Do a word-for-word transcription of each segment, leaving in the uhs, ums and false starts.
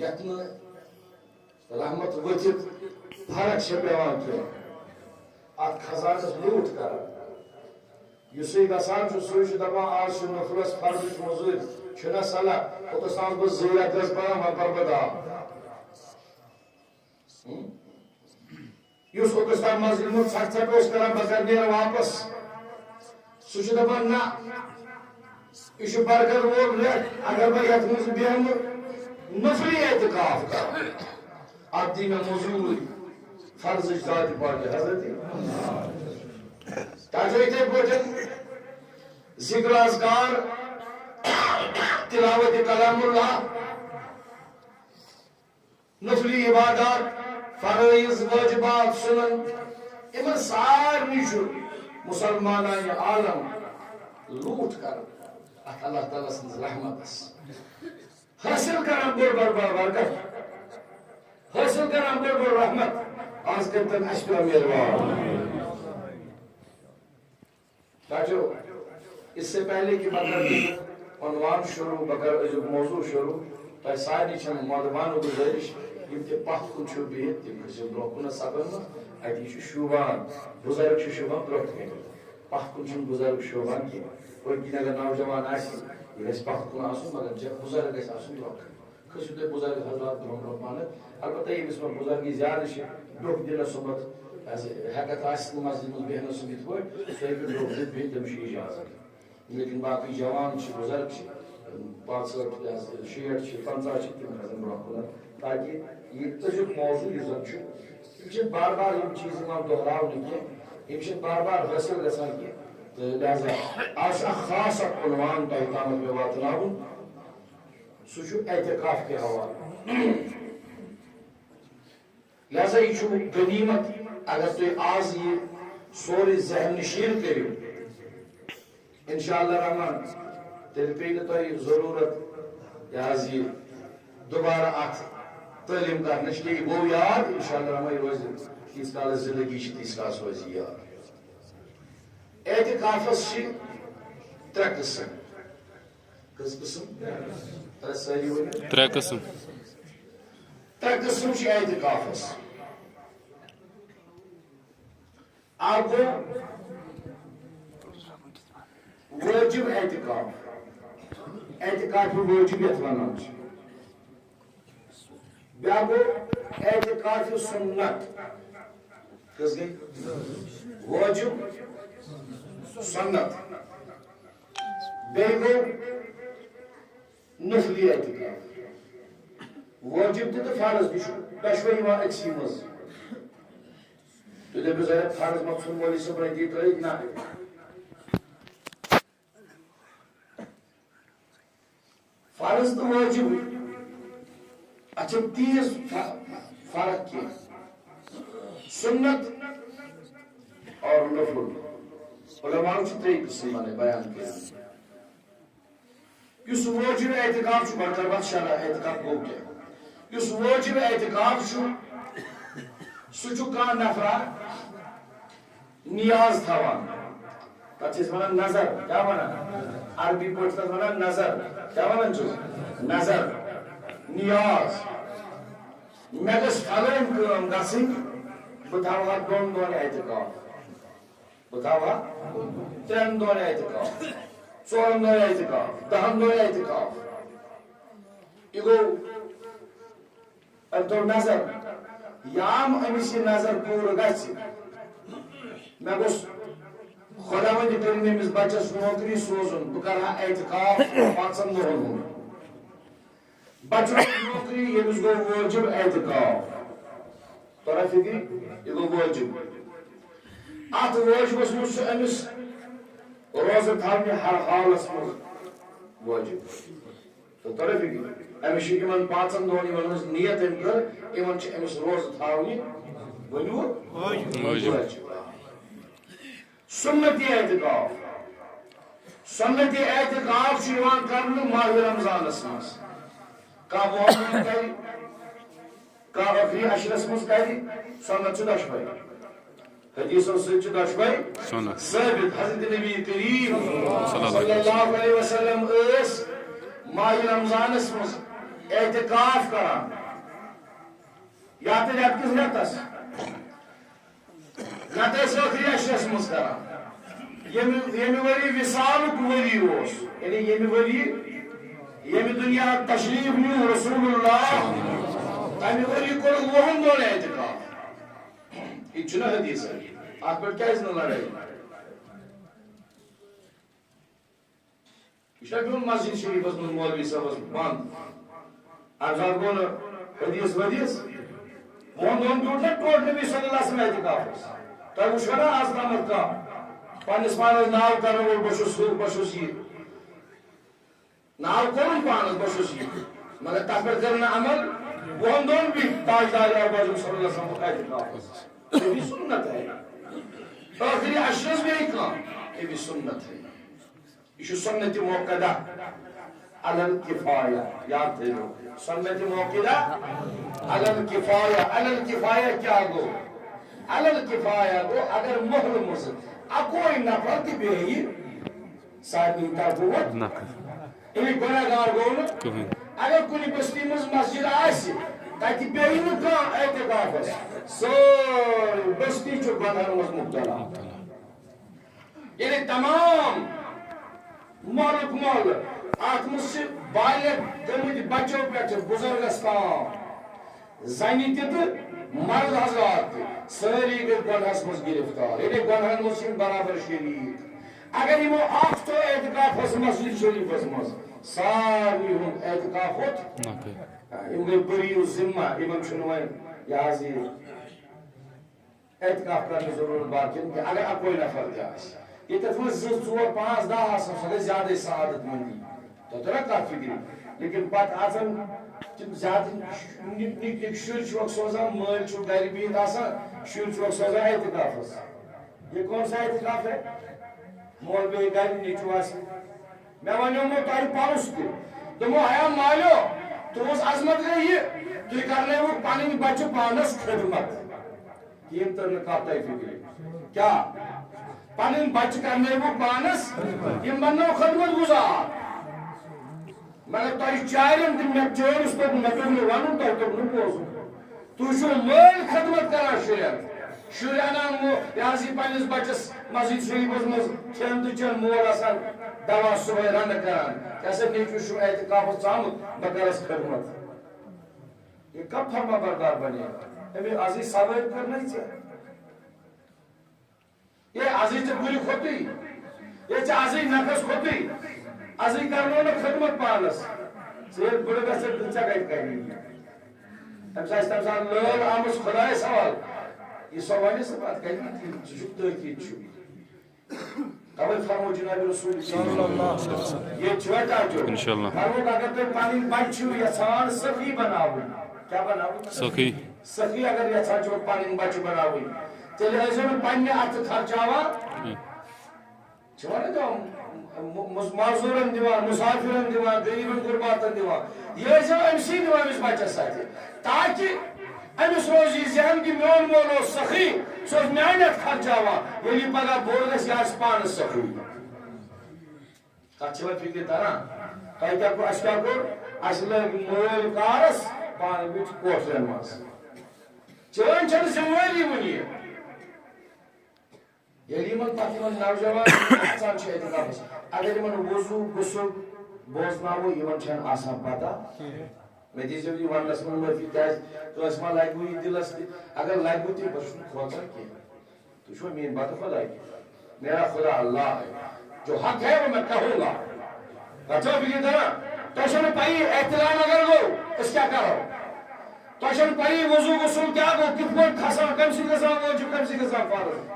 یتھ نہٕ رحمت ؤتھِتھ فرق چھےٚ پٮ۪وان کینٛہہ۔ اتھ خزانس لوٗٹھ کران۔ یُسٕے گژھان چھُ، سُے چھُ دپان، "از چھُ نفلس فرضٕچ مٔزوٗرۍ، چھُنہ صلاح، اوٚتس تام بہٕ زٕ رٮ۪تھ گژھٕ پران، وۄنۍ پرٕ بہٕ دَہ۔" ہم؟ یُس اوٚتس تام مسجد منٛز ژھٹھ ژھٹھ اوس کران، بہٕ کرٕ نیرٕ واپس، سُہ چھُ دپان، نہ، یہِ چھُ برکت وول رٮ۪تھ، اگر بہٕ یتھ منٛز بیٚہمہٕ، نفلی اعتکاف کرٕ، اتھ دی مےٚ مٔزوٗرۍ، فرضٕچ ذاتِ پاکہِ حضرت۔ تۄہہِ چھو یِتھے پٲٹھۍ ذکر اذکار، تلاوت کلام اللہ، نفلی عبادات، فرائض، واجبات، سنن، یِمن سارنٕے چھُ مسلمانانہِ عالم لوٗٹھ کران اتھ اللہ تعالیٰ سٕنٛز رحمتس۔ حٲصِل کران بٔڑ بٔڑ برکت، حٲصِل کران بٔڑ بٔڑ رحمت۔ از کٔرۍتن اَسہِ پٮ۪ٹھ مہربان۔ بچو، اس سے پہلے کہ بہٕ کرٕ عنوان شروع، بہٕ کرٕ أزیُک موضوع شروع، تۄہہِ سارنٕے چھم مودبانہٕ گُزٲرِش، یِم تہِ پتھ کُن چھِو بِہِتھ، تِم کھٔسِو برونٛہہ کُن صفن منٛز۔ اَتی چھُ شوٗبان، بُزرگ چھُ شوٗبان برونٛہہ کُن۔ پتھ کُن چھُنہٕ بُزرگ شوٗبان کینٛہہ۔ پٔتۍ کِنۍ اگر نوجوان آسہِ، یہِ گژھِ پتھ کُن آسُن، مگر جب بُزرگ گژھِ آسُن برونٛہہ کُن۔ کھٔسِو تُہۍ بُزرگ حضرات برونٛہہ برونٛہہ پہنتھ۔ البتہ ییٚمِس وۄنۍ بُزرگی زیادٕ چھِ، ڈوٚکھ دِنَس سُمبتھ، حظ، ہٮ۪کَتھ آسہِ نہٕ مسجدِ منٛز بیٚہنَس سُمبتھ پٲٹھۍ، سُہ ہیٚکہِ ڈوٚکھ دِتھ بِہِتھ، تٔمِس چھُ اِجازت۔ لیکن باقٕے جوان چھِ، بُزرگ چھِ، پانٛژھ ہٲٹھ، یہِ حظ، شیٹھ چھِ، پنٛژاہ چھِ، تِم کھسن برونٛہہ کُن، تاکہِ یہِ أزیُک موضوع یُس زَن چھُ، یِم چھِ بار بار یِم چیٖز یِوان دۄہراونہٕ کینٛہہ، یِم چھِنہٕ بار بار حٲصِل گژھان کینٛہہ۔ تہٕ لہذا آز چھُ اکھ خاص اکھ عنوان تۄہہِ تامَتھ مےٚ واتناوُن۔ سُہ چھُ اعتکاف کہِ حوالہٕ۔ لہذا یہِ چھُ غنیمت، اگر تُہۍ آز یہِ سورُے ذہن نشین کٔرِو، انشاءاللہ الرحمن، تیٚلہِ پیٚیہِ نہٕ تۄہہِ ضروٗرت یہِ حظ یہِ دوبارٕ اتھ تعلیٖم کرنٕچ، کہِ یہِ گوٚو یاد، انشاءاللہ الرحمن، یہِ روزِ، ییٖتِس کالس زندگی چھِ، تیٖتِس کالس روزِ یہِ یاد۔ اعتکافس چھِ ترٛےٚ قٕسم۔ کٔژ قٕسم؟ تۄہہِ سٲری ؤنِو۔ ترٛےٚ قٕسم۔ ترٛےٚ قٕسم چھِ اعتکافس۔ اکھ گوٚو وٲجِب اعتکاف، اعتکاف وٲجِب یتھ ونان چھِ۔ بیٛاکھ گوٚو اعتکاف سنت۔ کٔژ گٔے؟ وٲجِب، سنت۔ بیٚیہِ گوٚو نفلی اعتکاف۔ وٲجِب تہِ تہٕ فرض تہِ چھُ دۄشوے یِوان أکسٕے منٛز۔ تُہۍ دٔپِو، "ظٲہِر فرض ما ژھُن مولوی صٲبن أتی ترٲوِتھ؟" نہ۔ فرض تہٕ وٲجِب، اَتھ چھِ تیٖژ ف-، فرق کینٛہہ۔ سُنت اور نفل۔ علماء چھِ ترٛے قٕسم وَنان، بیان کٔرِتھ۔ یُس وٲجِب اعتکاف چھُ، گۄڈٕ کَرٕ بہٕ اَتھ شرح، اعتکاف گوٚو کیٛاہ؟ یُس وٲجِب اعتکاف چھُ، سُہ چھُ کانٛہہ نفرا نیاز تھاوان۔ تَتھ چھِ أسۍ وَنان نظر۔ کیٛاہ وَنان؟ عربی پٲٹھۍ چھِ تَتھ وَنان نظر۔ کیٛاہ وَنان چھِس؟ نظر۔ نیاز۔ مےٚ گٔژھ فلٲنۍ کٲم گژھٕنۍ، بہٕ تھاوٕ ہا دۄن دۄہَن اعتکاف۔ بہٕ تھاوٕ ہا ترٛٮ۪ن دۄہَن اعتکاف، ژورَن دۄہَن اعتکاف، دَہَن دۄہَن اعتکاف۔ یہِ گوٚو أمۍ تھوٚو نظر، یام أمِس یہِ نظر پوٗرٕ گژھِ، مےٚ گوٚژھ خۄداوندِ کٔرِنۍ أمِس بَچَس نوکری سوزُن، بہٕ کَرٕ ہا اعتکاف پانٛژَن دۄہَن ہُنٛد۔ بَچَس نوکری، ییٚمِس گوٚو وٲجِب اعتکاف۔ تۄہہِ فِکرِ؟ یہِ گوٚو وٲجِب۔ اَتھ وٲجِبَس منٛز چھُ أمِس روزٕ تھاونہِ ہر حالَس منٛز وٲجِب۔ تہٕ تۄہہِ فِکرِ؟ أمِس چھِ یِمَن پانٛژَن دۄہَن یِمَن ہٕنٛز نیت أمۍ کٔر، یِمَن چھِ أمِس روزٕ تھاونہِ، ؤنِو؟ وٲجِب۔ وٲجِب۔ سُنتی اعتکاف۔ سُنتی اعتکاف چھُ یِوان کرنہٕ ماہِ رمضانَس منٛز۔ کانٛہہ وُہَن دۄہَن کرِ، کانٛہہ ٲخری عشرَس منٛز کرِ، سُنت چھِ دۄشوَے۔ حدیثو سۭتۍ چھِ دۄشوَے سُنت۔ ثٲبت۔ حضرت نبی کریم صلی اللہ علیہ وسلم۔ صلی اللہ علیہ وسلم ٲسۍ ماہِ رمضانَس منٛز اعتکاف کران، یا تہٕ رٮ۪تہٕ کِس رٮ۪تس، نتہٕ ٲسۍ ٲخری عشرس منٛز کران۔ ییٚمہِ، ییٚمہِ ؤری وصالُک ؤری اوس، یعنی ییٚمہِ ؤری، ییٚمہِ دُنیا تشریف نیوٗ رسول اللہ، تمہِ ؤری کوٚر وُہن دۄہن اعتکاف۔ یہِ تہِ چھُنہٕ حدیث۔ اتھ پٮ۪ٹھ کیازِ نہٕ لڑٲے؟ یہِ چھا بیوٚن مسجد شریفس منٛز مولوی صٲبس بند؟ امہِ ساتہٕ گوٚو نہٕ حدیث ودیث؟ وُہن دۄہن بیوٗٹھ نا ٹوٹھ نبی صلی اللہ علیہ وسلم اعتکافس؟ تۄہہِ وٕچھوا نا از تامتھ کانٛہہ پننِس پانس ناو کرن وول، بہٕ چھُس ہُہ، بہٕ چھُس یہِ؟ ناو کوٚرُن پانس، بہٕ چھُس یہِ، مگر تتھ پٮ۪ٹھ کٔر نہٕ عمل۔ وُہن دۄہن بِہِتھ تاجدار عرب اعظم صلی اللہ علیہ وسلم اعتکافس۔ یہ بھی سنت ہے۔ ٲخری عشرس بیٚیہِ کانٛہہ، یہ بھی سنت ہے۔ یہ چھُ سنت موقدہ علی الکفایہ، یاد تھٲیِو۔ سنت موقدہ علی الکفایہ۔ علی الکفایہ کیٛاہ گوٚو؟ علی الکفایہ گوٚو اگر محلہٕ منٛز اکوے نفر تہِ بیٚہہِ، سارنٕے طرفہٕ ووت۔ نفر۔ اَمِکۍ گۄناہ گار گوٚو نہٕ۔ کٕہٕنۍ۔ اگر کُنہِ بستی منٛز مسجد آسہِ، تتہِ بیٚہہِ نہٕ کانٛہہ اعتکافس، سٲرٕے بستی چھُ گۄناہن منٛز مبتلا۔ مبتلا۔ یعنی تمام محلُک محلہٕ، اتھ منٛز چھِ بالغ گٔمٕتۍ بچو پٮ۪ٹھٕ بُزرگس تام۔ زنہِ تہِ تہٕ مرد حضرات تہِ، سٲری گٔے گۄنہس منٛز گرفتار۔ ییٚلہِ گۄنہن منٛز چھِ یِم برابر شریٖک۔ اگر یِمو اکھ تھوٚو اعتکافس مسجد شریفس منٛز، سارنٕے ہُنٛد اعتکاف ووٚتھ۔ نقٕے۔ یِم گٔے بری الذمہ، یِمن چھُنہٕ وۄنۍ یہِ حظ یہِ اعتکاف کرنٕچ ضروٗرت باقین کینٛہہ، اگر اکوے نفر تہِ آسہِ۔ ییٚتٮ۪تھ وۄنۍ زٕ، ژور، پانٛژھ، دَہ آسن، سۄ گژھِ زیادَے سعادت مندی۔ تۄہہِ توٚرا کتھ فِکرِ؟ لیکن پتہٕ اژن تِم زیادٕ نِکۍ نِکۍ شُرۍ چھِوکھ سوزان، مٲلۍ چھُ گرِ بِہِتھ آسان، شُرۍ چھِوکھ سوزان اعتکافس۔ یہ کون سا اعتکاف ہے؟ مول بیٚہہِ گرِ، نیٚچوٗ آسہِ۔ مےٚ ونیومو تۄہہِ پرُس تہِ۔ دوٚپمو، ہیا مالیو، تُہٕنٛز عظمت گٔے یہِ، تُہۍ کرنٲوِو پنٕنۍ بچہِ پانس خدمت۔ یِم تٔر نہٕ کتھ تۄہہِ فِکرِ۔ کیٛاہ؟ پنٕنۍ بچہِ کرنٲوِو پانس، یِم بننو خدمت گزار۔ مگر تۄہہِ چارٮ۪ن تہِ، مےٚ چٲرِس توٚگ، مےٚ توٚگ نہٕ ونُن، تۄہہِ توٚگ نہٕ بوزُن۔ تُہۍ چھِو مٲلۍ خدمت کران شُرٮ۪ن۔ شُرۍ انان مو-، یہِ حظ یہِ پننِس بچس مسجد شریفس منٛز کھٮ۪ن تہٕ چٮ۪ن، مول آسان دوا صبحٲے رنہٕ کران۔ کیٛاہ سا نیٚچوِس چھُم اعتکافس ژامُت، بہٕ کرس خدمت۔ یہ کب فرما بردار بنے؟ أمۍ ازٕے سوٲرۍ کٔر نہ ژےٚ۔ یہ ازٕے ژےٚ گُرِ کھوٚتُے۔ یہ ژےٚ ازٕے نفس کھوٚتُے۔ ازٕے کرنو نہ خدمت پانس۔ ژےٚ ییٚلہِ بُڑٕ گژھکھ تہٕ ژےٚ کتہِ کرِ یہِ؟ أمِس آسہِ تمہِ ساتہٕ لٲل آمٕژ خدایس حوالہٕ۔ یہ سۄ ونہِ سۄ پتہٕ کتہِ، ژٕ چھُکھ تٔتھۍ ییٚتہِ چھُ۔ توے فرمو جناب رسول صلی اللہ علیہ وسلم۔ یہ چھُوا تعجب؟ انشاءاللہ۔ فرمووُکھ، اگر تُہۍ پنٕنۍ بچہِ چھِو یژھان سخی بناوٕنۍ، کیٛاہ بناوٕنۍ؟ سخی۔ سخی اگر یژھان چھِو پنٕنۍ بچہِ بناوٕنۍ، تیٚلہِ ٲسۍزیو نہٕ پننہِ اتھٕ خرچاوان۔ ٹھیٖک۔ چھِ ونان تِم، م-، م-، معذوٗرن دِوان، مُسافِرن دِوان، غریٖبن غُرباتن دِوان۔ یہِ ٲسۍزیو أمۍسٕے دِوان أمِس بچس اتھِ، تاکہِ أمِس روزِ یہِ ذہن کہِ میون مول اوس سخی، سُہ اوس میانہِ اتھٕ خرچاوان، ییٚلہِ یہِ پگاہ بوٚڑ گژھِ، یہِ آسہِ پانس سخی۔ کتھ چھِ وۄنۍ فِکرِ تران؟ تۄہہِ کیٛاہ کوٚر، اَسہِ کیٛاہ کوٚر؟ اَسہِ لٲگۍ مٲلۍ کارس، پانہٕ بیٖٹھۍ کوٹھرٮ۪ن منٛز۔ چٲنۍ چھَنہٕ ذمہٕ وٲری وُنہِ یہِ۔ ییٚلہِ یِمن پتہٕ یِمن نوجوان اژان چھِ اعتکافس، اگر یِمن وضو غسل بوزناوو، یِمن چھَنہٕ آسان پتہ۔ مےٚ دیٖزیو یہِ وننس منٛز معٲفی، کیٛازِ کٲنٛسہِ ما لگہِ وُنہِ دِلس تہِ؟ اگر لگہِ تہِ، بہٕ چھُس نہٕ کھوژان کینٛہہ۔ تُہۍ چھِوا میٛٲنۍ بتہٕ خۄداے؟ میرا خدا اللہ ہے، جو حق ہے وہ میں کہوں گا۔ بچو، فِکرِ تران؟ تۄہہِ چھَنہٕ پَیی احتلام اگر گوٚو، أسۍ کیٛاہ کَرو؟ تۄہہِ چھَنہٕ پَیی وضو غسل کیٛاہ گوٚو، کِتھ پٲٹھۍ کھسان، کَمہِ سۭتۍ گژھان وٲجِب، کَمہِ سۭتۍ گژھان فرض۔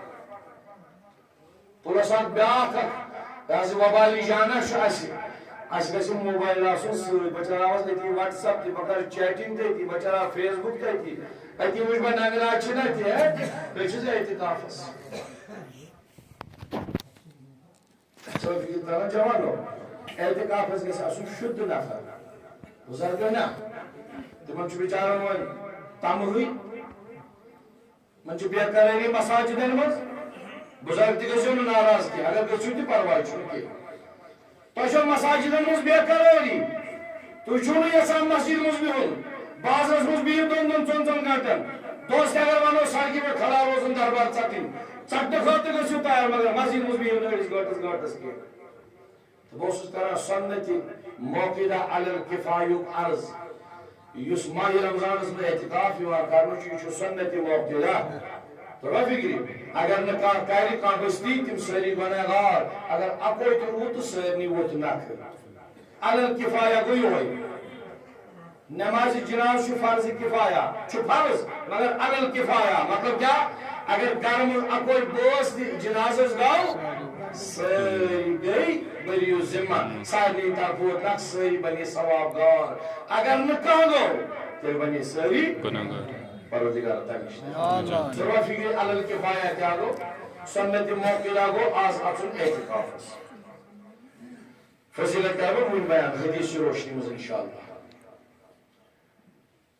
پُلس اکھ بیٛاکھ اکھ، یہِ حظ یہِ وبالی جانہ چھُ اَسہِ۔ اَسہِ گژھِ موبایل آسُن سۭتۍ۔ بہٕ چلاوس أتی WhatsApp تہِ، بہٕ کرٕ chatting تہِ أتی، بہٕ چلاو Facebook تہِ أتی۔ أتی وٕچھ بہٕ ننگراج چھِ نہ تہِ، ہے؟ بیٚیہِ چھُس اعتکافس۔ ژٕ فِکر تران جوانو، اعتکافس گژھِ آسُن شُد نفر۔ بُزرگ نہ، تِمن چھُ بِچارن وۄنۍ تمہٕے۔ وۄنۍ چھِ بے قرٲری مساجدن منٛز۔ بُزرگ تہِ گٔژھِو نہٕ ناراض کینٛہہ، اگر گٔژھِو تہِ پرواے چھُنہٕ کینٛہہ۔ تۄہہِ چھو مساجدن منٛز بے قرٲری، تُہۍ چھِو نہٕ یژھان مسجد منٛز بِہُن، بازرس منٛز بِہِو دۄن دۄن ژۄن ژۄن گنٹن۔ دۄہس تہِ اگر ونو سڑکہِ پٮ۪ٹھ کھڑا روزُن دربار ژٹٕنۍ، ژٹنہٕ خٲطرٕ گٔژھِو تیار، مگر مسجد منٛز بِہِو نہٕ أڑِس گٲنٹس گٲنٹس کینٛہہ۔ تہٕ بہٕ اوسُس کران سنت موقدہ علی الکفایُک عرض، یُس ماہِ رمضانس منٛز اعتکاف یِوان کرنہٕ چھُ، یہِ چھُ سنت موقدہ۔ تہٕ رفیقی، اگر نہٕ کانٛہہ کرِ، کانٛہہ بستی، تِم سٲری گۄنہگار، اگر اکوے تہِ روٗد تہٕ سارنٕے ووٚتھ نکھٕ۔ علی الکفایہ گوٚو یِہوٚے۔ نماز جناز چھُ فرض کفایہ، چھُ فرض، مگر علی الکفایہ، مطلب کیا؟ اگر گرٕ منٛز اکوے بٲژ تہِ جنازس گوٚو، سٲری گٔے بٔرِو ذمہ، سارنٕے طرفہٕ ووت نکھ، سٲری بنے ثواب گار۔ اگر نہٕ کانٛہہ گوٚو، تیٚلہِ بنے سٲری گۄنہگار۔ پروردگار تَمہِ نِش۔ ژٕ رفیقی علی الکفایہ کیٛاہ گوٚو؟ سنت موقدہ گوٚو آز اژُن اعتکافس۔ فضیلت کرٕ بہٕ وُنہِ بیان حدیث چہِ روشنی منٛز انشاءاللہ۔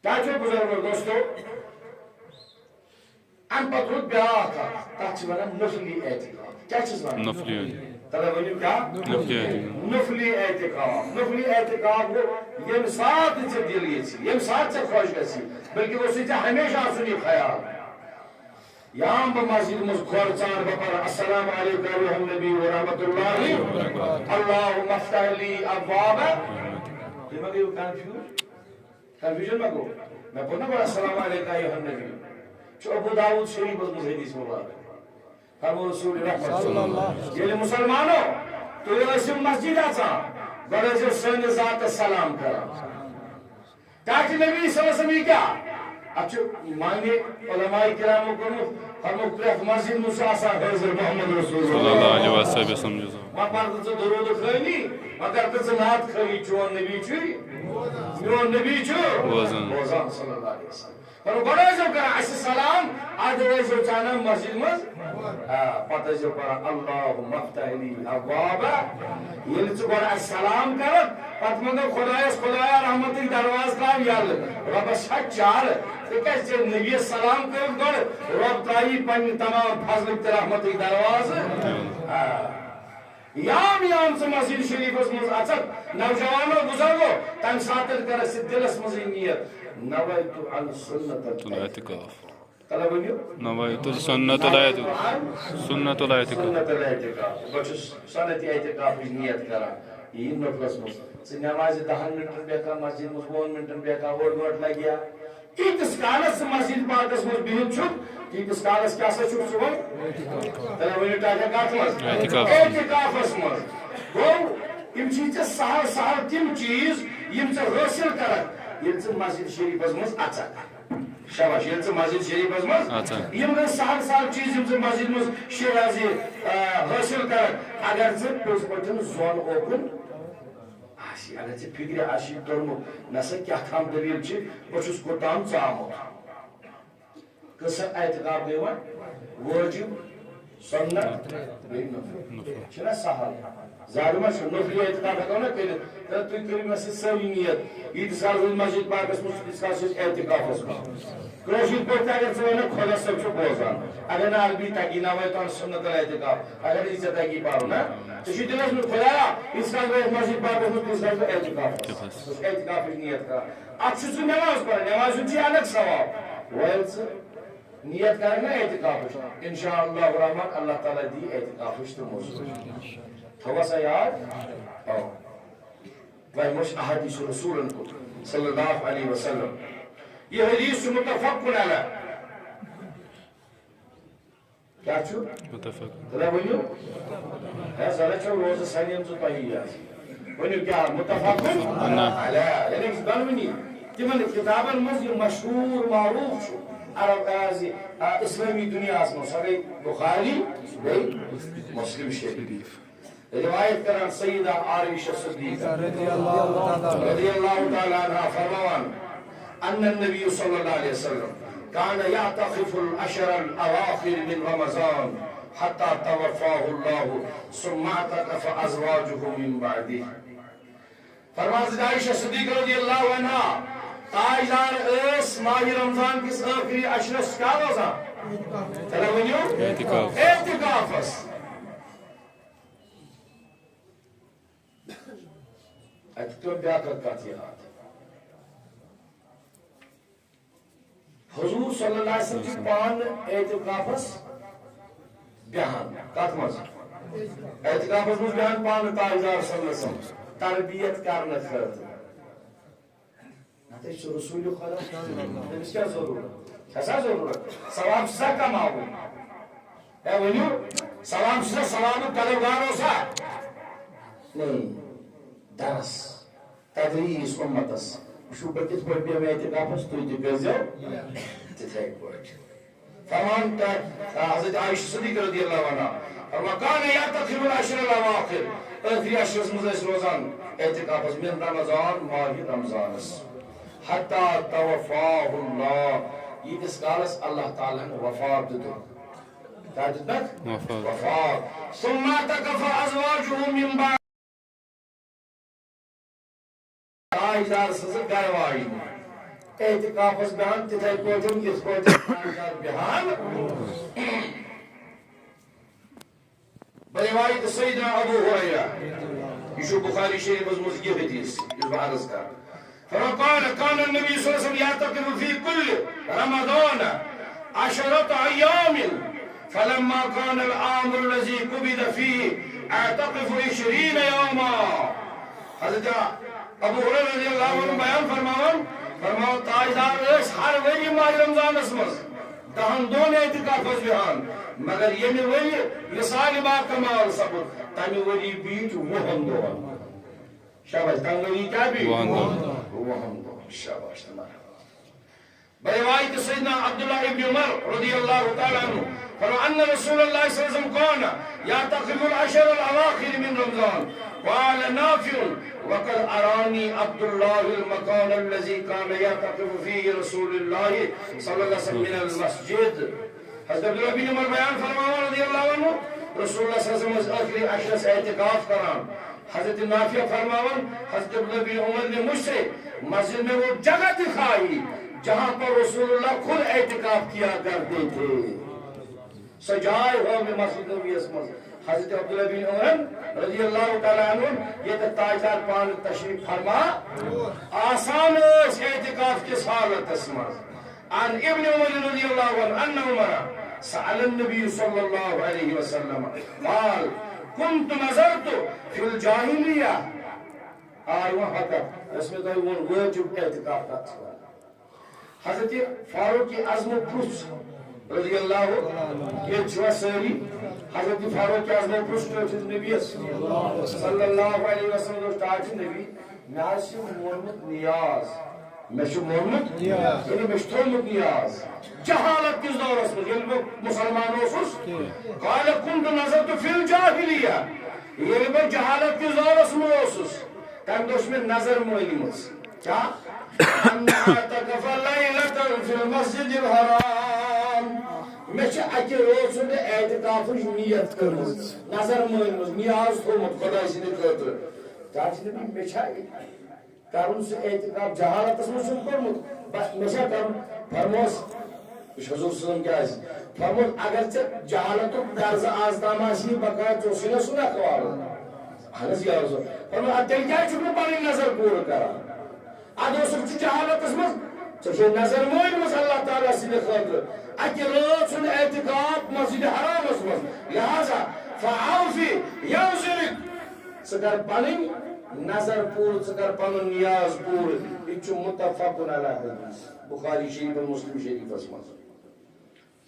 کیٛاہ چھُ بزرگو دوستو؟ اَمہِ پتہٕ روٗد بیٛاکھ اکھ، تَتھ چھِ وَنان نفلی اعتکاف۔ کیٛاہ چھِس وَنان؟ نفلی۔ تَلے ؤنِو کیٛاہ؟ نفلی اعتکاف۔ نفلی اعتکاف۔ نفلی اعتکاف گوٚو ییٚمہِ ساتہٕ ژےٚ دِل یژھِ، ییٚمہِ ساتہٕ ژےٚ خۄش گژھِ، بلکہِ گوٚژھُے ژےٚ ہمیشہ آسُن یہِ خیال۔ یا بہٕ مسجد منٛز کھۄر ژان بہٕ پرٕ السلام علیکم ایھا النبی ورحمۃ اللہ، اللہم افتح لی ابواب۔ تُہۍ ما گٔیِو کنفیوز؟ کنفیوجن ما گوٚو؟ مےٚ پوٚر نا گۄڈٕ السلام علیکم ایھا النبی۔ چھُ ابو داؤد شریفس منٛز حدیث مبارک۔ فرموو رسول رحمت صلی اللہ علیہ وسلم۔ ییٚلہِ مسلمانو تُہۍ ٲسِو مسجد اژان، گۄڈٕ ٲسِو سٲنِس ذاتس سلام کران۔ تاکہ نبی صلی اللہ علیہ وسلم یہِ کیٛاہ؟ اتھ چھُ معنی علماء کرامو کوٚرمُت، فرمووُکھ پرٛٮ۪تھ مسجد منٛز چھُ آسان حٲضِر محمد رسول صلی اللہ علیہ وسلم۔ وۄنۍ پَر تہٕ ژٕ درود خٲنی، وۄنۍ کر تہٕ ژٕ نعت خٲنی، چون نبی چھُے، میون نبی چھُ بوزان۔ بوزان صلی اللہ علیہ وسلم۔ فرموو گۄڈٕ ٲسۍزیو کران اَسہِ سلام، اَدٕ ٲسۍزیو ژٕ اَنان مسجد منٛز۔ آ، پتہٕ ٲسۍزیو پران اللہم افتح لی ابواب۔ ییٚلہِ ژٕ گۄڈٕ اَسہِ سلام کرکھ، پتہٕ منٛگو خۄدایس، خۄدایا، رحمتٕکۍ دروازٕ ترٛاو یَلہٕ۔ رۄبس چھا چارٕ؟ تِکیٛازِ ژےٚ نبیَس سلام کٔرِتھ گۄڈٕ، رۄب ترٛایی پننہِ تمام فضلٕکۍ تہٕ رحمتٕکۍ دروازٕ۔ آ۔ یام یام ژٕ مسجد شریفس منٛز اژکھ، نوجوانو، بزرگو، تمہِ ساتہٕ کرکھ ژٕ دِلس منٛزٕے نیت، نویت ان سنت الاعتکاف۔ تلے ؤنِو۔ نویت سنت الاعتکاف۔ سنت الاعتکاف۔ سنت الاعتکاف۔ بہٕ چھُس سنت اعتکافٕچ نیت کران۔ یہِ نفلس منٛز۔ ژٕ نمازِ دَہن منٹن بیٚہکھا مسجد منٛز، وُہن منٹن بیٚہکھا، اوٚڑ گٲنٹہٕ لگیا۔ تیٖتِس کالس ژٕ مسجد پاکس منٛز بِہِتھ چھُکھ، تیٖتِس کالس کیٛاہ سا چھُکھ ژٕ وۄنۍ؟ تیٚلہِ ؤنِو تۄہہِ کیٛاہ کتھ منٛز؟ اعتکاف۔ اعتکافس منٛز۔ گوٚو، یِم چھِ ژےٚ سہل سہل تِم چیٖز یِم ژٕ حٲصِل کرکھ، ییٚلہِ ژٕ مسجد شریفس منٛز اژکھ۔ شاباش، ییٚلہِ ژٕ مسجد شریفس منٛز، اچھا۔ یِم گٔے سہل سہل چیٖز یِم ژٕ مسجد منٛز شیرازِ، آ، حٲصِل کرکھ۔ اگر ژٕ پٔزۍ پٲٹھۍ زوٚن اوکُن آسی، اگر ژےٚ فکرِ آسی توٚرمُت، نسا کیٛاہ تام دٔلیٖل چھِ، بہٕ چھُس کوٚتام ژامُت۔ قٕصہٕ اعتکاف گٔے وۄنۍ وٲجِب، سُنت، بیٚیہِ نفل۔ چھُنہ سہل؟ زیادٕ ما چھُ؟ نفلی اعتکاف ہٮ۪کو نہ کٔرِتھ؟ تہٕ تُہۍ کٔرِو مےٚ سۭتۍ سٲری نیت، ییٖتِس کالس أسۍ مسجد پاکس منٛز چھِ، تیٖتِس کالس چھِ أسۍ اعتکافس منٛز۔ کٲشِر پٲٹھۍ تہِ اگر ژٕ وَنکھ، خۄدا صٲب چھُ بوزان۔ اگر نہٕ عربی تگی، نویت ان سنت الاعتکاف۔ اگر نہٕ یہِ ژےٚ تگی پَرُن، ہا؟ ژےٚ چھُے دِلس منٛز، خۄدایا، ییٖتِس کالس بہٕ مسجد پاکس منٛز، تیٖتِس کالس چھُس بہٕ اعتکافس۔ بہٕ چھُس اعتکافٕچ نیت کران۔ اَتھ چھُ ژٕ نٮ۪ماز پَران، نٮ۪مازِ ہُنٛد چھُے الگ ثواب۔ وۄنۍ ییٚلہِ ژٕ نیت کرکھ نا اعتکافٕچ، انشاء اللہ الرحمن، اللہ تعالیٰ دی اعتکافٕچ تہِ موٚزوٗرۍ۔ تھووا سا یاد؟ اَوا۔ وۄنۍ وٕچھ احادیث رسولن کُن صلی اللہ علیہ وسلم۔ یہِ حدیث چھُ متفق علیہ۔ کیٛاہ چھُ؟ متفق۔ تیٚلہِ ؤنِو۔ ہے، زَنہٕ چھَو روزٕ سَنہِ یِم زٕ تۄہی یٲژ۔ ؤنِو کیٛاہ؟ متفق علیہ۔ یعنی أسۍ دۄنوٕنی تِمن کِتابن منٛز یہِ مشہوٗر معروٗف چھُ، عرب، آ، زِ، آ، اسلٲمی دُنیاہَس منٛز، سۄ گٔے بخاری، بیٚیہِ مسلم شریف۔ روایت کران سیدہ عائشہ صدیقہ رضی اللہ تعالیٰ عنہا۔ رضی اللہ تعالیٰ عنہا فرماوان، ان النبی صلی اللہ علیہ وسلم کان یعتکف العشر الاواخر من رمضان حتی توفاہ اللہ ثم اعتکف ازواجہ من بعدہ۔ فرمان زِ عائشہ صدیقہ رضی اللہ عنہا تاجدار ٲس ماہِ رمضان کِس ٲخری عشرس کیٛاہ روزان؟ تیٚلہِ ؤنِو۔ اعتکاف۔ اعتکافس۔ اتہِ بیاکھ اکھ کتھ یاد۔ حضور صلی اللہ علیہ وسلم چھِ پانہٕ اعتکافس بیہان۔ کتھ منٛز؟ اعتکافس منٛز بیہان پانہٕ تاجدار صلی اللہ علیہ وسلم تربیت کرنہٕ خٲطرٕ۔ نتہٕ چھُ رسول خدا۔ تٔمِس کیٛاہ ضروٗرت؟ چھا سا ضروٗرت؟ ثواب چھُ سا کماوُن؟ ہے ؤنِو، ثواب چھُ سا، ثوابُک طلبگار اوسا؟ نہیں۔ درس، تدریس امتس۔ وٕچھِو، بہٕ کِتھ پٲٹھۍ بیٚہمہٕ اعتکافس، تُہۍ تہِ کٔرۍزیو تِتھَے پٲٹھۍ۔ فرمان تہٕ حضرت عائشہ صدیقہ رضی اللہ عنہا فرمان، کان یعتکف العشر الاواخر، ٲخری عشرس منٛز ٲسۍ روزان اعتکافس من رمضان، ماہِ رمضانس، حتی توفاہ اللہ، ییٖتِس کالس اللہ تعالیٰ ہن وفات دیُتُکھ۔ کیٛاہ دیُتنکھ؟ وفات۔ وفات۔ ثم اعتکف ازواجہ من بعد۔ تاجدار سٕنٛزٕ گرٕ واجنہِ اعتکافس بیہان تِتھے پٲٹھۍ، یِتھ پٲٹھۍ تاجدار بیہان۔ بہ روایت سیدنا ابو ہریرہ، یہِ چھُ بخاری شریفس منٛز یہِ حدیث یُس بہٕ عرض کرٕ۔ فقال، كان النبي صلى الله عليه وسلم يعتكف في كل رمضان عشرة أيام، فلما كان العام الذي قبض فيه اعتكف عشرين يوما۔ حضرت ابو ہریرہ رضی اللہ عنہ بیان فرماوان، فرماوان، تاجدار ٲسۍ ہر ؤری ماہِ رمضانس منٛز دہن دۄہن اعتکافس بیہان، مگر ییٚمہِ ؤری وصال باکمال سپُد، تمہِ ؤری بیٖٹھۍ وُہن دۄہن۔ شاباش، تمہِ ؤری کیٛاہ بیٖٹھۍ؟ وُہن دۄہن۔ وُہن دۄہن، شاباش، مرحبا۔ بہ روایت سیدنا عبداللہ ابن عمر رضی اللہ تعالیٰ عنہ، فرمایا، أن رسول الله صلى الله عليه وسلم كان يعتكف العشر الأواخر من رمضان۔ قال نافع، وقد أراني عبد الله المكان الذي كان يعتكف فيه رسول الله صلى الله عليه وسلم من المسجد۔ حضرت عبداللہ بن عمر بیان فرماوان رضی اللہ عنہ، رسول اللہ صلی اللہ علیہ وسلم ٲسۍ ٲخری عشرس اعتکاف کران۔ حضرت نافع فرماوان، حضرت عبداللہ بن عمر نے مجھ سے مسجد میں وہ جگہ دکھائی جہاں پر رسول اللہ خود اعتکاف کیا کرتے تھے۔ سۄ جاے ہٲو مےٚ مسجد نبویس منٛز۔ حضرت عبداللہ بن عمر رضی اللہ تعالیٰ عنہ، ییٚتہِ تاجدار پانہٕ تشریف فرما آسان ٲسۍ اعتکاف کِس حالتس منٛز۔ عن ابن عمر رضی اللہ عنہ ان عمر سأل النبي صلى الله عليه وسلم قال، كنت نذرت في الجاهلية۔ آ، یِوان حقت، یۄس مےٚ تۄہہِ ووٚن، وٲجِب اعتکاف کَتھ چھِ وَنان۔ حضرت فاروق اعظم پرُژھ رضی اللہ، ییٚتہِ چھِوا سٲری؟ حضرت فاروق اعظم پرُژھ ٹٲٹھِس نبیَس صلی اللہ علیہ وسلم، دوٚپُس، ٹاٹھہِ نبی، مےٚ حظ چھُ مونمُت نیاز، مےٚ چھُ مونمُت، یعنی مےٚ چھُ تھوٚومُت نیاز جہالت کِس دورس منٛز، ییٚلہِ بہٕ مُسلمان اوسُس۔ قال كنت نذرت في الجاهلية، ییٚلہِ بہٕ جہالت کِس دورس منٛز اوسُس، تَمہِ دۄہ چھِ مےٚ نظر مٲنمٕژ۔ کیٛاہ؟ أن أعتكف ليلة في المسجد الحرام۔ مےٚ چھِ اَکہِ رٲژ ہُنٛد اعتکافٕچ نیت کٔرمٕژ، نظر مٲنمٕژ، نیاز تھوٚومُت خۄداے سٕنٛدِ خٲطرٕ۔ کیٛاہ چھِ دَپان، مےٚ چھا کرُن سُہ اعتکاف؟ جہالتس منٛز چھُم کوٚرمُت، بس مےٚ چھا کرُن؟ فرموس، یہِ چھُ حضور صلی اللہ علیہ وسلم کیٛازِ؟ فرموس، اگر ژےٚ جہالتُک قرضہٕ آز تام آسی بقایا، ژےٚ اوسُے نہ سُہ نکھٕ والُن؟ اہن حظ، یا رسول۔ فرموس، اَدٕ تیٚلہِ کیٛازِ چھُکھ نہٕ پنٕنۍ نظر پوٗرٕ کران؟ ادٕ اوسُکھ ژٕ جہالتس منٛز، ژےٚ چھے نظر مٲنمٕژ اللہ تعالیٰ سٕنٛدِ خٲطرٕ اَکہِ رٲژ ہُنٛد اعتکاف مسجد حرامس منٛز، لہذا فأوف نذرک، ژٕ کر پنٕنۍ نظر پوٗرٕ، ژٕ کر پنُن نیاز پوٗرٕ۔ یہِ تہِ چھُ متفق علیہ حدیث، بخاری شریف، مسلم شریفس منٛز۔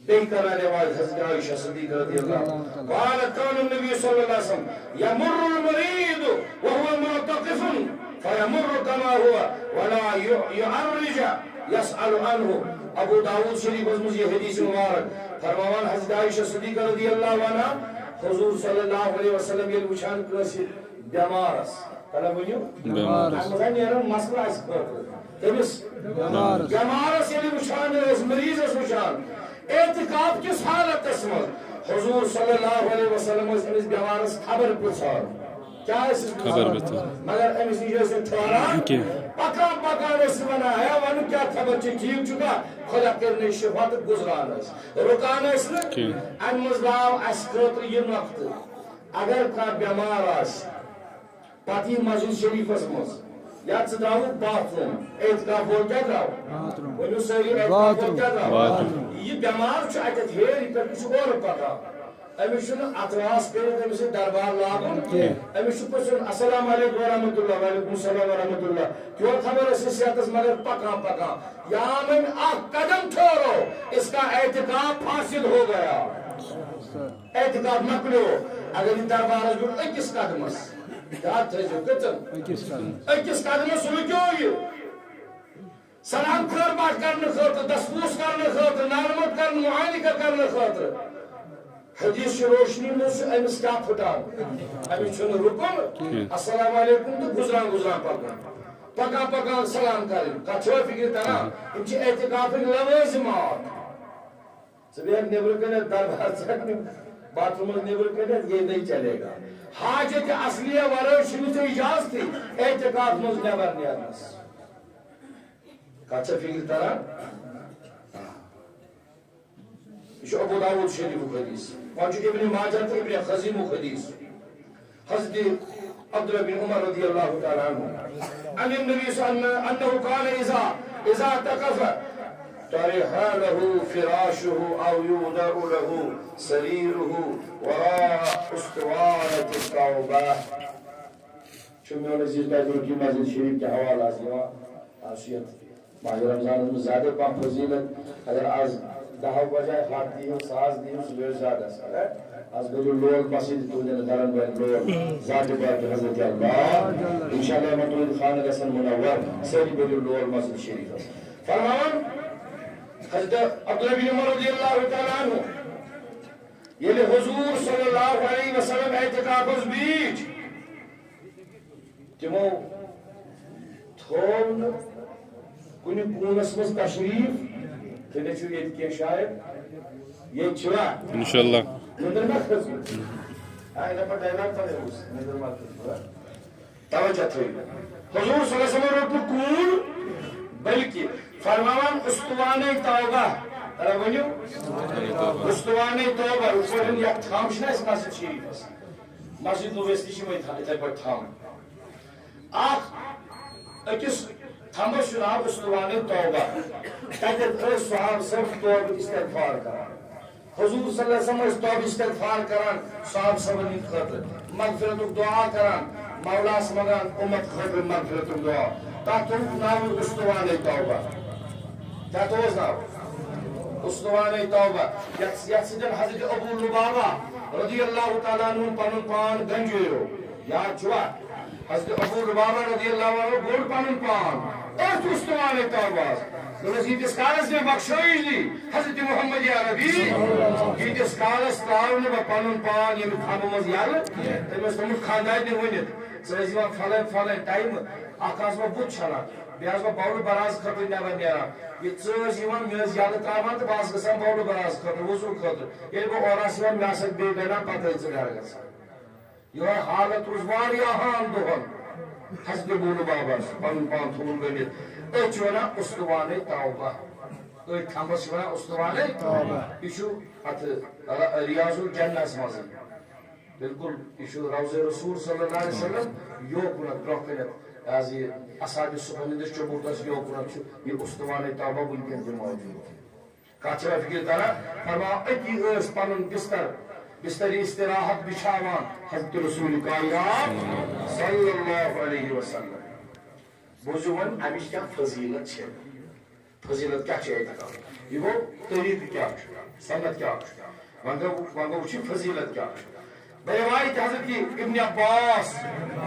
بیٚیہِ کران روایت حضرت عائشہ صدیقہ رضی اللہ عنہا۔ قال، كان النبي صلى الله عليه وسلم يمر المريض وهو معتكف فيمر كما هو ولا يعرج يسأل عنه۔ ابو داؤد شریفس منٛز یہِ حدیث مبارک۔ فرماوان حضرت عائشہ صدیقہ رضی اللہ عنہا، حضور صلی اللہ علیہ وسلم ییٚلہِ وٕچھان کٲنٛسہِ بیمارس، تلہ ؤنِو۔ بیمارس۔ اتھ منٛز ہا نیران مسلہٕ اسہِ خٲطرٕ۔ تٔمِس بیمارس۔ بیمارس ییٚلہِ وٕچھان ٲسۍ، مریضس وٕچھان، اعتکاف کِس حالتس منٛز حضور صلی اللہ علیہ وسلم ٲسۍ أمِس بیمارس خبر پرژھان۔ کیٛاہ ٲسِس پرژھان؟ خبر پرژھان۔ مگر أمِس نِش ٲسۍ نہٕ ٹھہران۔ کینٛہہ۔ پکان پکان ٲسۍ ونان، ہے ونُن کیٛاہ خبر چھِ، ٹھیٖک چھُکھا؟ خۄدا کٔرِنَے شفا تہٕ گُزران ٲسۍ۔ رُکان ٲسۍ نہٕ۔ کینٛہہ۔ امہِ منٛز درٛاو اسہِ خٲطرٕ یہِ نۄقطہٕ۔ اگر کانٛہہ بیمار آسہِ، پتہٕ یی مسجد شریفس منٛز، یا ژٕ درٛاوُکھ باتھ روٗم، اعتکاف وول کیٛاہ درٛاو؟ باتھ روٗم۔ ؤنِو سٲری، اعتکاف وول کیٛاہ درٛاو؟ باتھ روٗم۔ یہِ بٮ۪مار چھُ اَتٮ۪تھ ہیٚرِ پٮ۪ٹھ، یہِ چھُ اورٕ پَکان۔ أمِس چھُنہٕ اَتراس کٔرِتھ أمِس سۭتۍ دربار لاگُن کینٛہہ۔ أمِس چھُ پرٛژھُن، "السلام علیکم ورحمۃ اللہ۔" "وعلیکم السلام ورحمۃ اللہ۔" تیوٗت خبر ٲسِس صحتَس، مگر پَکان پَکان۔ یا وۄنۍ اَکھ قدم ٹھہرو، اس کا اعتکاف فاسد ہو گیا۔ اعتکاف مۄکلیو۔ اگر یہِ دربارس گوٚو أکِس قدمس، یاد تھٲیزیو، کٔژن؟ أکِس قدمس۔ أکِس قدمس رُکیو یہِ۔ سلام خٲر باٹھ کرنہٕ خٲطرٕ، دستبوس کرنہٕ خٲطرٕ، نالمت کرنہٕ، معانقہ کرنہٕ خٲطرٕ۔ حدیث چہِ روشنی منٛز چھُ أمِس کیٛاہ پھٕٹان؟ أمِس چھُنہٕ رُکُن، السلام علیکم تہٕ گُزران گُزران پکُن۔ پکان پکان سلام کرٕنۍ۔ کتھ چھوا فکرِ تران؟ یِم چھِ اعتکافٕکۍ لوازمات۔ ژٕ بیٚہکھ نیٚبرٕ کَنٮ۪تھ، دربار ژَٹنہِ، باتھ روٗمَس نیٚبرٕ کَنٮ۪تھ، یہ نہیں چلے گا۔ حاجت اصلیہ ورٲے چھُنہٕ ژےٚ اجازتٕے اعتکاف منٛز نٮ۪بر نیرنَس۔ کَتھ چھےٚ فِکرِ تران؟ یہِ چھُ ابو داوود شریفُک حدیث۔ وۄنۍ چھُ ابن ماجہ تہٕ ابن خزیمُک حدیث۔ حضرت عبداللہ بن عمر رضی اللہ تعالیٰ عنہ، عن النبی صلی اللہ علیہ وسلم انہ کان اذا، اذا اعتکف، طرح لہ فراشہ او یوضع لہ سریرہ وراء اسطوانۃ التوبہ۔ چھُ میون عزیز، تۄہہِ برونٛٹھ یہِ مسجد شریف کہِ حوالہٕ آسہِ یِوان، آز چھُ یتھ ماہِ رمضانس منٛز زیادے پہم فضیلت۔ اگر آز دہو بجایہِ ہتھ دِیِو، ساس دِیِو، سُہ گوٚو زیادٕ اصل۔ از بٔرِو لول مسجد تُہنٛدٮ۪ن گرن والٮ۪ن لول ذاتِ پاکِ حضرت اللہ۔ انشاءاللہ یِمن تُہنٛدۍ خانہٕ گژھن منور، سٲری بٔرِو لول مسجد شریفس۔ فرماوان حضرت عبداللہ بن عمر رضی اللہ تعالیٰ عنہ، ییٚلہِ حضور صلی اللہ علیہ وسلم اعتکافس بیٖٹھۍ، تِمو تھوو نہٕ کُنہِ کوٗنس منٛز تشریف۔ تُہۍ چھِو ییٚتہِ کینٛہہ شاید؟ ییٚتہِ چھِوا؟ انشاءاللہ۔ نٔدٕر ما کھٔژوٕ؟ آ، یِتھے پٲٹھۍ dialogue پَرے اوس، نٔدٕر ما کھٔژوٕ؟ توجہ تھٲیِو۔ حضور صلی اللہ علیہ وسلم روٚٹ نہٕ کوٗن، بلکہِ فرماوان استوانِ توبہ۔ ترا ؤنِو؟ استوانِ توبہ۔ یِتھ پٲٹھۍ یَتھ تھم چھِنہ اَسہِ مسجد شریٖفَس۔ مسجد نبویَس تہِ چھِ یِمَے تھم، یِتھَے پٲٹھۍ تھم۔ اَکھ أکِس تھمبس چھُ ناو استوانِ توبہ۔ تَتٮ۪تھ ٲسۍ صحابہٕ صرف توبہٕ استغفار کران۔ حضور صلی اللہ علیہ وسلم ٲسۍ توبہٕ استغفار کران صحابہٕ صٲبن ہٕنٛدِ خٲطرٕ، مغفرتُک دعا کران، مولاہس منٛگان اُمت خٲطرٕ مغفرتُک دعا۔ تَتھ تھوٚوُکھ ناو استوانِ توبہ۔ کیٛاہ تھوٚوُس ناو؟ استوانِ توبہ۔ یَتھ، یَتھ سۭتۍ حضرت ابو لبابہ رضی اللہ تعالیٰ عنہ پنُن پان گنجویو۔ یاد چھُوا؟ حضرت ابو لبابہ رضی اللہ عنہ گوٚڑ پنُن پان أتھۍ استوانِ توبہس۔ دوٚپمس، ییٖتِس کالس مےٚ بخشٲیِش دی حضرت محمد عربی، ییٖتِس کالس ترٛاوٕ نہٕ بہٕ پنُن پان ییٚمہِ تھمبہٕ منٛز یَلہٕ۔ تٔمۍ اوس تھوٚمُت خانٛدارنہِ ؤنِتھ، ژٕ ٲسۍ یِوان فلٲنۍ فلٲنۍ ٹایمہٕ، اکھ آسہٕ بہٕ بُتھ چھلان، بیٚیہِ آسہٕ بہٕ بولہٕ براز خٲطرٕ نٮ۪بر نیران۔ یہِ ژٕ ٲسۍ یِوان، مےٚ ٲسۍ یَلہٕ ترٛاوان تہٕ بہٕ آسہٕ گژھان بولہٕ براز خٲطرٕ، وضوٗ خٲطرٕ۔ ییٚلہِ بہٕ اورٕ آسہٕ یِوان، مےٚ آسہٕ بیٚیہِ گٔنٛڈان، پتہٕ ٲسۍ ژٕ گرٕ گژھان۔ یِہوٚے حالت روٗز واریاہَن دۄہَن حضرت ابو لبابس، پنُن پان تھوٚوُن گٔنڈِتھ۔ أتھۍ چھِ وَنان استوانِ توبہ۔ أتھۍ تھمبس چھِ وَنان استوانِ توبہ۔ یہِ چھُ اَتھ ر-، ریاض الجنہس منٛز۔ بالکل، یہِ چھُ روضہ رسول صلی اللہ علیہ وسلم یوکُنتھ برٛونٛہہ کَنٮ۪تھ۔ از یہِ اصحابِ صفن ہٕنٛدِس چوبوٹھس یوکُنتھ چھُ یہِ استوانِ توبہ وٕنکٮ۪ن تہِ موجود۔ کتھ چھِ فکر کران؟ فرماو، أتی ٲسۍ پنُن بستر، بستر استراحت بچھاوان حضرت رسول کائنات صلی اللہ علیہ وسلم۔ بوٗزِو وۄنۍ، اَمِچ کیٛاہ فضیلت چھِ؟ فضیلت کیٛاہ چھِ اعتکاف؟ یہِ گوٚو طریٖقہٕ کیٛاہ چھُ؟ سنت کیٛاہ چھُ؟ وۄنۍ گوٚو، وۄنۍ گوٚو وٕچھِو فضیلت کیٛاہ چھُ۔ بہ روایت حضرت ابن عباس،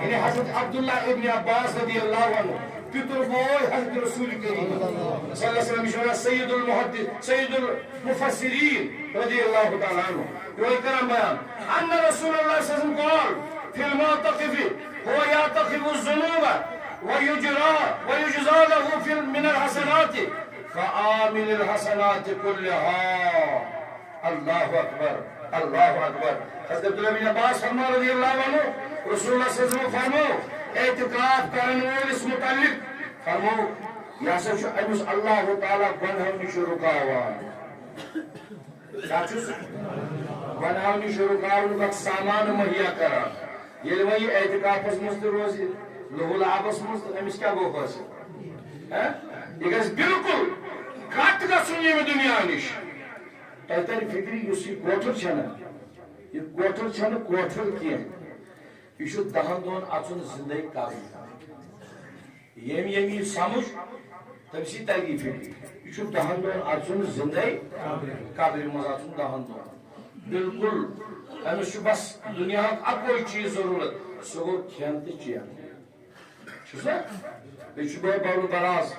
یعنی حضرت عبداللہ ابن عباس رضی اللہ عنہ، پتر بوے حضرت رسول کریم صلی اللہ علیہ وسلم، یہِ چھُ وَنان سید المحدث، سید المفسرین رضی اللہ تعالیٰ عنہ۔ یہِ کران بیان، ان رسول اللہ صلی اللہ علیہ وسلم قال فی المعتکف، هو یعتکف الذنوب ویجرا، ویجزا له فی ال-، من الحسنات، فعامل الحسنات کلها۔ اللہ اکبر، اللہ اکبر۔ حضرت عبداللہ بن عباس فرماو رضی اللہ عنہ، رسول اللہ صلی اللہ علیہ وسلم فرموو، اعتکاف کرن وٲلِس متعلق فرموو، یہِ ہسا چھُ أمِس اللہ تعالیٰ گۄنہو نِش رُکاوان۔ کیٛاہ چھُس؟ گۄنہو نِش رُکاونُک اکھ سامان مہیا کران۔ ییٚلہِ وۄنۍ یہِ اعتکافس منٛز تہِ روزِ، لہو لعابس منٛز، تہٕ أمِس کیٛاہ گوٚو حٲصِل؟ ہہ؟ یہِ گژھِ بالکل کٹ گژھُن ییٚمہِ دُنیا نِش۔ تۄہہِ ترِ فِکرِ، یُس یہِ کوٹھر چھےٚ نا، یہِ کوٹھر چھَنہٕ کوٹھر کینٛہہ، یہِ چھُ دَہَن دۄہَن اَژُن زِندَے قبرِ۔ ییٚمۍ ییٚمۍ یہِ سمجھ، تٔمۍ سٕے تَگہِ یہِ فِکرِ۔ یہِ چھُ دَہَن دۄہَن اَژُن زِندَے، قبرِ منٛز اَژُن دَہَن دۄہَن۔ بالکل، أمِس چھُ بس دُنیاہُک اَکوے چیٖز ضروٗرت، سُہ گوٚو کھٮ۪ن تہٕ چٮ۪ن۔ چھُ سا؟ بیٚیہِ چھُ دۄہ بَرُن بَراز،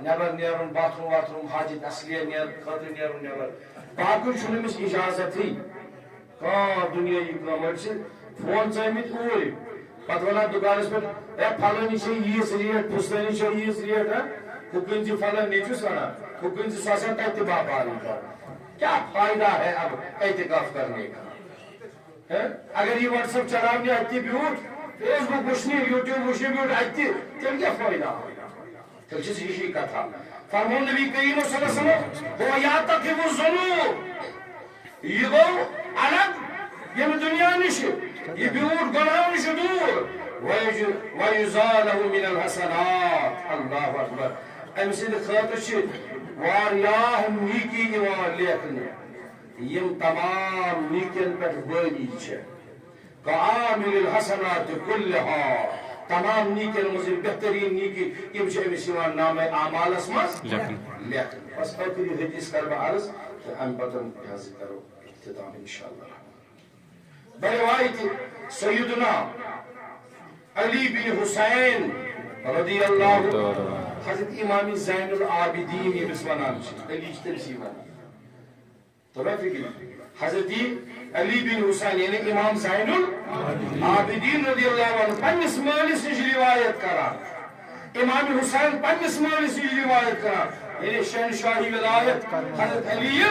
نٮ۪بر نیرُن، باتھ روٗم واتھ روٗم، حاجت اصلیہ نیر-، خٲطرٕ نیرُن نٮ۪بر۔ باقٕے چھُنہٕ أمِس اِجازتھٕے۔ کانٛہہ دُنیٲیی کٲم، أڑۍ چھِ فون ژٲمٕتۍ اوٗرۍ، پتہٕ وَنان دُکانَس پٮ۪ٹھ، "ہے، پھلٲنی چھےٚ ییٖژ ریٹ، پھُسلٲنی چھےٚ ییٖژ ریٹ، ہہ؟ ہُہ کٕنۍ زِ پھلٲنۍ نیٚچوِس وَنان، ہُہ کٕنۍ زِ سُہ آسان تَتہِ تہِ باپارٕے کران۔" کیا فائدہ ہے اب اعتکاف کرنے کا؟ ہہ؟ اگر یہِ WhatsApp چلاونہِ اَتہِ تہِ بیوٗٹھ، Facebook وٕچھنہِ، YouTube وٕچھنہِ بیوٗٹھ اَتہِ تہِ، تیٚلہِ کیٛاہ فٲیدٕ آو؟ تیٚلہِ چھِ یِہے کتھا۔ فرموو نبی کریم صلی اللہ علیہ وسلم، "هو يعتكف الذنوب"، یہِ گوٚو الگ ییٚمہِ دُنیا نِش، یہِ بیوٗٹھ گۄناہو نِش دوٗر، "ويز-، ويزاد له من الحسنات"۔ اللہ اکبر۔ أمۍ سٕنٛدِ خٲطرٕ چھِ واریاہ نیکی یِوان لیکھنہٕ، یِم تمام نیکین پٮ۪ٹھ بٲقی چھِ۔ کعامل الحسنات کلہا، تمام نیکین منٛز یِم بہترین نیکی، یِم چھِ أمِس یِوان نامہ اعمالس منٛز لیکھنہٕ۔ لیکھنہٕ۔ بس ٲخری حدیث کرٕ بہٕ عرض تہٕ اَمہِ پتہٕ یہِ حظ کرو اختتام انشاءاللہ الرحمن۔ بروایت سیدنا علی بن حسین رضی اللہ عنہ، حضرت امام زین العابدین ییٚمِس ونان چھِ، علی چھِ تٔمسٕے ونان۔ توٚرا فِکرِ؟ حضرت علی بن حسین، یعنی امام زین العابدین رضی اللہ عنہ، پننِس مٲلِس نِش روایت کران۔ امام حسین پننِس مٲلِس نِش روایت کران، یعنی شہنشاہی ولایت حضرت علی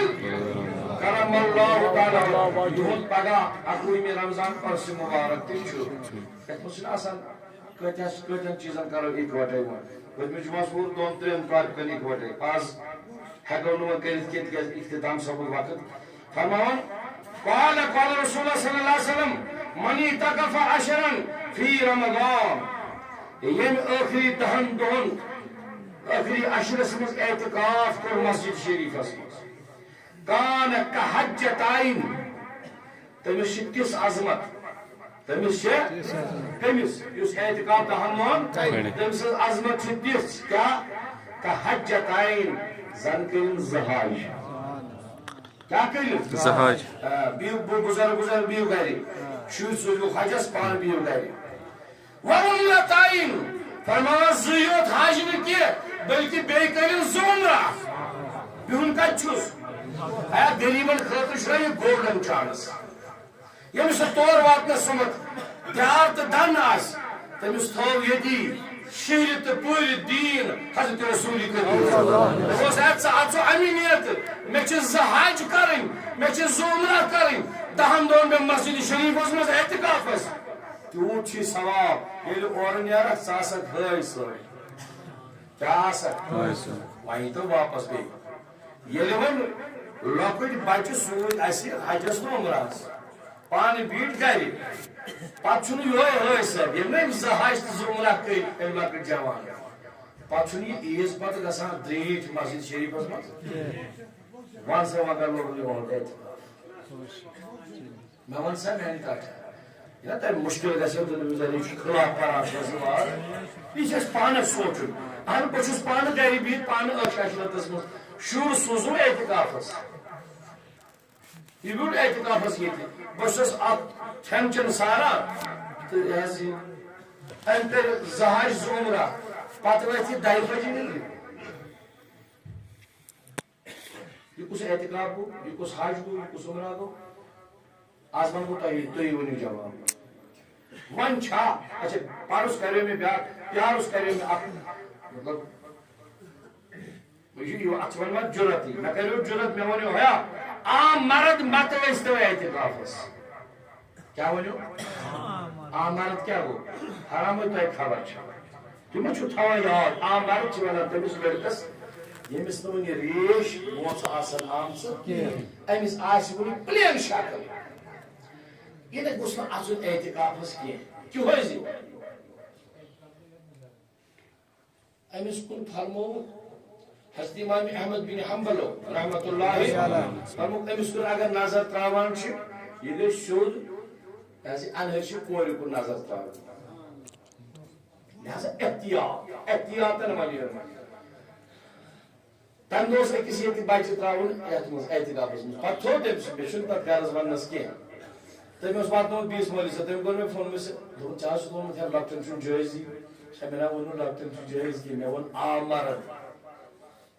کرم اللہ تعالیٰ وجہہ۔ یِہُنٛد پگاہ اَکوُہمہِ رمضان عرس مبارک تہِ چھُ۔ یَتھ منٛز چھُنہٕ آسان کۭتیٛاہ، کۭتیٛاہَن چیٖزَن کَرو اِکوَٹَے وۄنۍ۔ پٔتمہِ جُمعَس ووت دۄن ترٛٮ۪ن ٹاپِکَن اِکوَٹَے۔ آز ہٮ۪کو نہٕ وۄنۍ کٔرِتھ کینٛہہ، تِکیٛازِ اختتام سپُد وقت۔ فرماوان، قال، قال رسول اللہ صلی اللہ علیہ وسلم، من اعتکف عشرا فی رمضان۔ ییٚمۍ ٲخری دَہَن دۄہَن، ٲخری عشرَس منٛز اعتکاف کوٚر مسجد شریٖفَس منٛز، کان کحجتین، تٔمِس چھِ تِژھ عظمت، تٔمِس چھِ، تٔمِس یُس اعتکاف دَہَن دۄہَن، تٔمۍ سٕنٛز عظمت چھِ تِژھ، کیٛاہ؟ کحجتین، زَن کٔرِن زٕ حج۔ کیٛاہ کٔرِن؟ زٕ حج۔ آ، بِہِو، بُ-، بُزرگ، بُزرگ بِہِو گَرِ، شُرۍ سوٗزِو حجَس، پانہٕ بِہِو گَرِ۔ وعمرتین، فرماوان زٕے یوت حج نہٕ کینٛہہ، بلکہِ بیٚیہِ کٔرِن زٕ عمرہ۔ بِہُن کَتہِ چھُس؟ ہے، غریٖبَن خٲطرٕ چھُ یہِ golden chance۔ ییٚمِس نہٕ تور واتنَس سُمَتھ پیار تہٕ دَن آسہِ، تٔمِس تھٲو ییٚتی شہرِ تہٕ پوٗرِ دیٖن حضرت رسول کریم۔ دوٚپمَس، ہے، ژٕ اَژ ژٕ اَمی نیتہٕ، مےٚ چھِ زٕ حج کَرٕنۍ، مےٚ چھِ زٕ عمرہ کَرٕنۍ، دَہَن دۄہَن مےٚ مسجد شریٖفَس منٛز اعتکافَس۔ تیوٗت چھُے ثواب، ییٚلہِ اورٕ نیرَکھ، ژٕ آسَکھ ہٲے سٲرۍ۔ کیٛاہ آسَکھ؟ ہٲے سٲرۍ۔ وۄنۍ تہٕ واپس بیٚیہِ۔ ییٚلہِ وۄنۍ لۄکٕٹۍ بچہٕ سۭتۍ اَسہِ حجس تہٕ عمرس، پانہٕ بیٖٹھۍ گرِ، پتہٕ چھُنہٕ یِہوٚے ہٲے سٲرۍ۔ ییٚلہِ نہٕ أمۍ زٕ حج تہٕ زٕ عمرہ کٔرۍ، أمۍ لۄکٕٹۍ جوان، پتہٕ چھُنہٕ یہِ عیٖز پتہٕ گژھان درٛیٖٹھۍ مسجد شریٖفس منٛز۔ وَن سا، وۄنۍ کر لوگُن یِہُنٛد اعتکاف؟ مےٚ وَن سا میٛانہِ کَتھِ۔ یہِ نا تۄہہِ مُشکِل گژھیو، تُہۍ دٔپِو، "زَن یہِ چھُ خلاف پَران، چھُ اَسہِ وار۔" یہِ چھُ اَسہِ پانَس سونٛچُن۔ اَہَن، بہٕ چھُس پانہٕ گَرِ بِہِتھ، پانہٕ ٲش عشرتَس منٛز۔ شُر سوٗزُم اعتکافَس۔ یہِ بیوٗٹھ اعتکافَس ییٚتہِ۔ بہٕ چھُس اَتھ کھٮ۪ن چٮ۪ن ساران۔ تہٕ یہِ حظ یہِ، أمۍ کٔرۍ زٕ حج، زٕ عمرہ۔ پَتہٕ وٲتۍ یہِ دَہہِ بَجہِ نیٖرِتھ۔ یہِ کُس اعتکاف گوٚو؟ یہِ کُس حج گوٚو؟ یہِ کُس عمرہ گوٚو؟ آز وَنہٕ بہٕ تۄہہِ، تُہۍ ؤنِو جواب۔ وۄنۍ چھا، اچھا، پَرُس کَریو مےٚ بیٛاکھ، پیارُس کَریو مےٚ اَکھ، مطلب، یہِ چھُ، یہِ اَتھ چھُ وَنان جُرَتٕے۔ مےٚ کَریو جُرَت، مےٚ وَنیو، ہیا، عام مرد مَتہٕ ٲسۍ تو اعتکافَس۔ کیٛاہ ؤنِو؟ عام مرد کیٛاہ گوٚو؟ حرامٕے تۄہہِ خبر چھِ۔ تُہۍ ما چھِو تھاوان یاد؟ عام مرد چھِ وَنان تٔمِس لٔڑکَس، ییٚمِس نہٕ وُنہِ ریش وونٛژھ آسَن آمژٕ کینٛہہ، أمِس آسہِ وُنہِ plain شکل۔ یہِ نہٕ گوٚژھ نہٕ اَژُن اعتکافَس کینٛہہ۔ کیٛاہ حظ یہِ؟ أمِس کُن فرمووُکھ حضرت امام احمد بن حنبلو رحمت اللہ، فرمووُکھ أمِس کُن اگر نظر تراوان چھِ، یہِ گژھِ سیوٚد، یہِ حظ یہِ انہٲرۍ چھِ کورِ کُن نظر تراوٕنۍ۔ لہذا احتیاط، احتیاطن ولہِ۔ تَمہِ دۄہ اوس أکِس ییٚتہِ بَچہِ ترٛاوُن یَتھ منٛز اعتکافَس منٛز۔ پَتہٕ تھوٚو تٔمۍ سُہ، مےٚ چھُنہٕ تَتھ غرض وَننَس کینٛہہ۔ تٔمۍ اوس واتنومُت بیٚیِس مٲلِس سۭتۍ، تٔمۍ کوٚر مےٚ فون، مےٚ دوٚپُن، "ژےٚ حظ چھُکھ ووٚنمُت ہے لۄکٹٮ۪ن چھُنہٕ جٲیزٕے۔" ہے، مےٚ نا ووٚن نہٕ لۄکٹٮ۪ن چھُ جٲیز کینٛہہ، مےٚ ووٚن عام مرد۔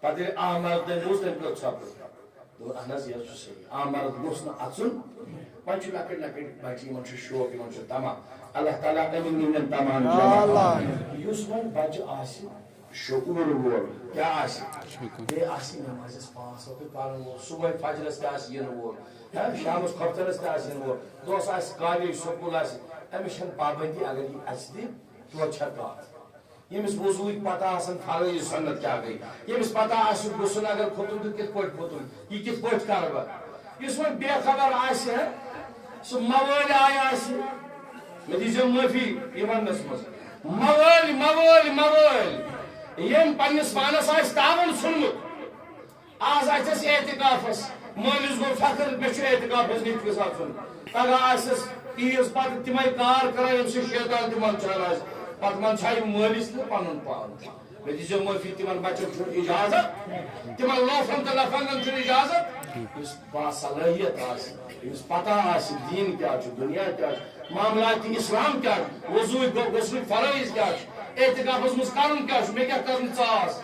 پَتہٕ ییٚلہِ عام مرد تٔمۍ بوٗز، تٔمۍ کٔر ژھۄپہٕ۔ دوٚپُن، "اہن حظ، یہِ حظ چھُ صحیح۔ عام مرد گوٚژھ نہٕ اَژُن۔" وۄنۍ چھِ لۄکٕٹۍ لۄکٕٹۍ بَچہِ، یِمَن چھُ شوق، یِمَن چھُ تَماہ۔ اللہ تعالیٰ أمِن یِہِنٛدٮ۪ن تَماہَن جواب۔ یُس وۄنۍ بَچہِ آسہِ، شعور وول کیٛاہ آسہِ؟ بیٚیہِ آسہِ نٮ۪مازِ پانٛژھ وقت پَرَن وول، صُبحٲے فجرَس تہِ آسہِ یِنہٕ وول، ہاں، شامَس خۄفتَنَس تہِ آسہِ یِنہٕ وول، دۄہَس آسہِ کالج، سکوٗل آسہِ، أمِس چھَنہٕ پابندی، اگر یہِ اَژِ تہِ، توتہِ چھےٚ کَتھ۔ ییٚمِس وضوٗہٕکۍ پتہ آسَن فرٲیض سُنت کیٛاہ گٔے، ییٚمِس پتہ آسہِ غسل اگر کھوٚتُن تہٕ کِتھ پٲٹھۍ کھوٚتُن، یہِ کِتھ پٲٹھۍ کَرٕ بہٕ؟ یُس وۄنۍ بے خبر آسہِ، ہہ، سُہ موٲلۍ آیہِ آسہِ، مےٚ دیٖزیو معٲفی یہِ وَننَس منٛز، موٲلۍ، موٲلۍ، موٲلۍ، ییٚمۍ پنٛنِس پانَس آسہِ تاوَن ژھُنمُت، آز اَژٮ۪س اعتکافَس، مٲلِس گوٚو فخر، مےٚ چھُ اعتکافَس نیٚچوِس اَژُن۔ پگاہ آسٮ۪س عیٖذ پَتہٕ تِمَے کار کَران، ییٚمہِ سۭتۍ شیطان تہِ منٛدچھان آسہِ۔ پَتہٕ منٛدچھایہِ مٲلِس تہٕ پَنُن پان۔ مےٚ دیٖزیو معٲفی، تِمَن بَچَن چھُنہٕ اِجازت، تِمَن لوفَن تہٕ لفنگَن چھُنہٕ اِجازت۔ یُس باصلاحیت آسہِ، ییٚمِس پَتہ آسہِ دیٖن کیٛاہ چھُ، دُنیا کیٛاہ چھُ، معاملاتِ اِسلام کیٛاہ چھُ، وضوٗ، غسلٕکۍ فرٲیض کیٛاہ چھُ، اعتکافَس منٛز کَرُن کیٛاہ چھُ، مےٚ کیٛاہ کَرُن ژاس؟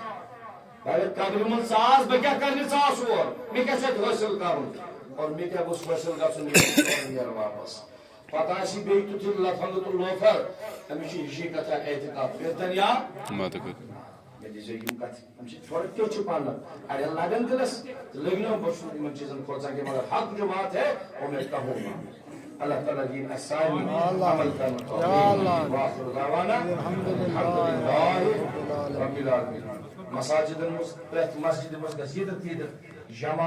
اگر قبرِ منٛز ژاس، بہٕ کیٛاہ کرنہِ ژاس اور؟ مےٚ کیٛاہ چھُ اَتہِ حٲصِل کرُن؟ اور مےٚ کیٛاہ گوٚژھ حٲصِل گژھُن ییٚلہِ بہٕ تورٕ نیرٕ واپس؟ پتہٕ آسہِ بیٚیہِ تیُتھُے لفنگہٕ تہٕ لوفر، أمِس چھِ ہِشی کتھا اعتکاف کٔرتن یا مت کٔرِو۔ مےٚ دیٖزیو یِم کتھٕ، یِم چھِ تھوڑا ٹیٚچھِ پہن، اڑٮ۪ن لگن دِلس، تہٕ لٔگۍ نہٕ، بہٕ چھُس نہٕ یِمن چیٖزن کھوژان کینٛہہ، مگر حق جو بات ہے، وہ میں کہوں گا۔ اللہ تعالیٰ دِیِن اَسہِ سارنٕے عمل کرنُک توفیٖق۔ وآخر دعوانا الحمدللہ رب العالمین۔ مساجدن منٛز، پرٛٮ۪تھ مسجدِ منٛز گژھِ ییٚتٮ۪تھ ییٚتٮ۪تھ جماعت